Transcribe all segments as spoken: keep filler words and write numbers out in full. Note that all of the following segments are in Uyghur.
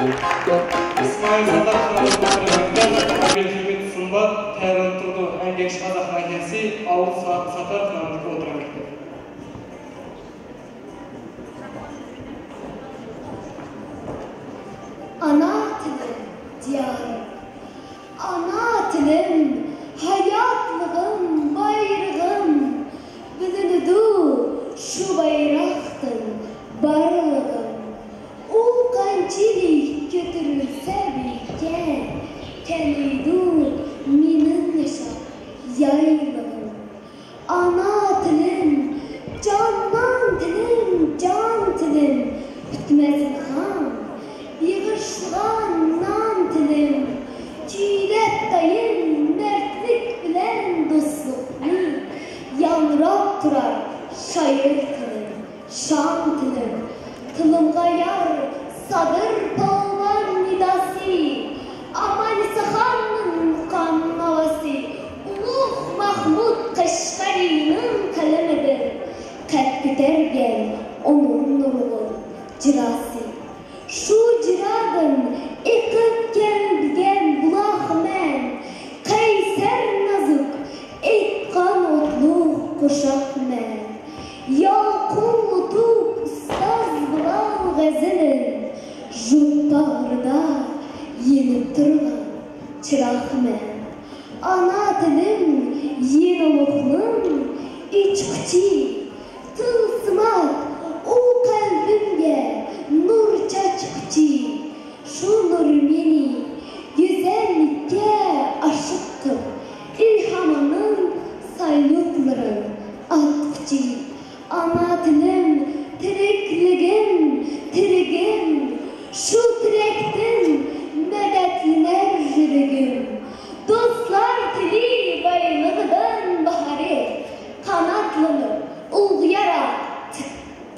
ئىسمائىل ساتار قانالىدىكى ئوتتۇرا مەكتەپ، ئابدۇلھەمىد سۇمبات تەييارلاپ تۇرىدۇ. ئەڭگەكشى قازاق ناھىيەسى، ئاۋۇل سا-، ساتار قانالىدىكى ئوتتۇرا مەكتەپ. ئانا تىلىم، دىيارىم. ئانا تىلىم، ھاياتلىقىم، بايرىقىم. بىلىنىدۇ شۇ بايراقتىن بارلىقىم. ئۇ قانچىلىك كۆتۈرۈلسە بىككە، تەنىيدۇ مېنىڭ ياشاپ يايلىقىم. ئانا تىلىم، جانان تىلىم، جان تىلىم، پۈتمەس ئىلھام، بېغىشلىغان نان تىلىم، كۈيلەپ تايىن مەردلىك بىلەن دوستلۇقنى، ياڭراپ تۇرار شائىر تىلىم. شان تىلىم، تىلىمغا يار سادىر پالۋان نىداسى، ئامانىسى خاننىڭ مۇقام ناۋاسى، ئۇلۇغ مەھمۇد قەشقەرىنىڭ قەلىمىدىن قەد كۆتەرگەن ئۇنىڭ نۇرغۇن جىراسى. شۇ جىرادىن ئېقىپ كەلگەن بۇلاق مەن، قەيسەر نازۇك ئېيتقان ئوتلۇق قوشاق مەن. يالقۇنلىتىپ ئۇستاز بىلال غەزىلىم، ژۇپ باغرىدا يېنىپ تۇرغان چىراغ مەن. ئانا تىلىم يېڭىلىقنىڭ ئېچقۇچى، تىلسىمات ئۇ قەلبىمگە نۇر چاچقۇچى. شۇ نۇر مېنى گۈزەللىككە ئاشىق قىل، ئىلھامىمنىڭ سايلۇتلىرىڭ ئاتقۇچى. ئانا تىلىم، تىرىكلىكىم، تىرىكىم، شۇ تىرەكتىن مەدەتلىنەر يۈرىكىم. دوستلار تىلى بايلىقىدىن باھارى، قاناتلىنىپ ئۇلغا يارار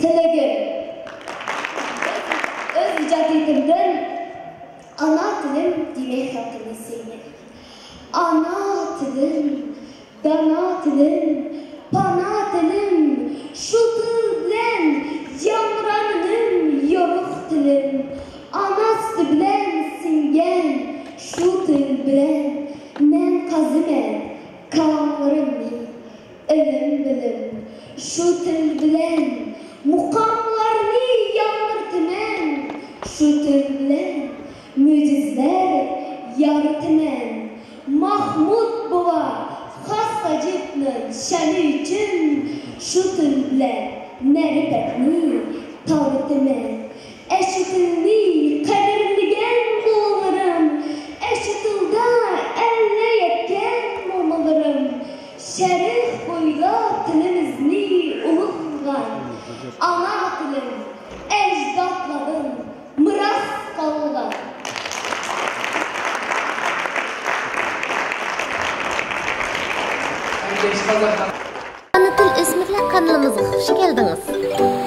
تىلىكىم. ئۆز ئىجادىيىتىمدىن ئانا تىلىم دېمەي خەلقىمنى سۆيگەن. ئانا تىلىم، دانا تىلىم، پانا تىلىم، شۇ تىل بىلەن ياڭرامىنىم يورۇق تىلىم. ئانا سۈتى بىلەن سىڭگەن شۇ تىل بىلەن مەن قازىمەن كاللىرىمنى. ئىلىم بىلىم، شۇ تىل بىلەن مۇقاملارنى ياڭرىتىمەن، شۇ تىل بىلەن مۆجىزىلەر يارىتىمەن. ماھمۇد بوۋا خاس ھاجىپنىڭ شانى ئۈچۈن، شۇ تىل بىلەن مەرىپەتنى تارىتىمەن. ئەشۇ تىلنى قەدىرلىگەن ئۇلىلىرىم، ئەشۇ تىلدا ئەللەر يەتكەن مومىلىرىم، شەرق بويلاپ تىلىمىزنى ئۇلۇغلىغان ئانا تىلىم ئەجدادلاردىن مىراس قالغان. ئانا تىل ئۆسمۈرلەر قانىلىمىزغا خۇش كەلدىڭىز.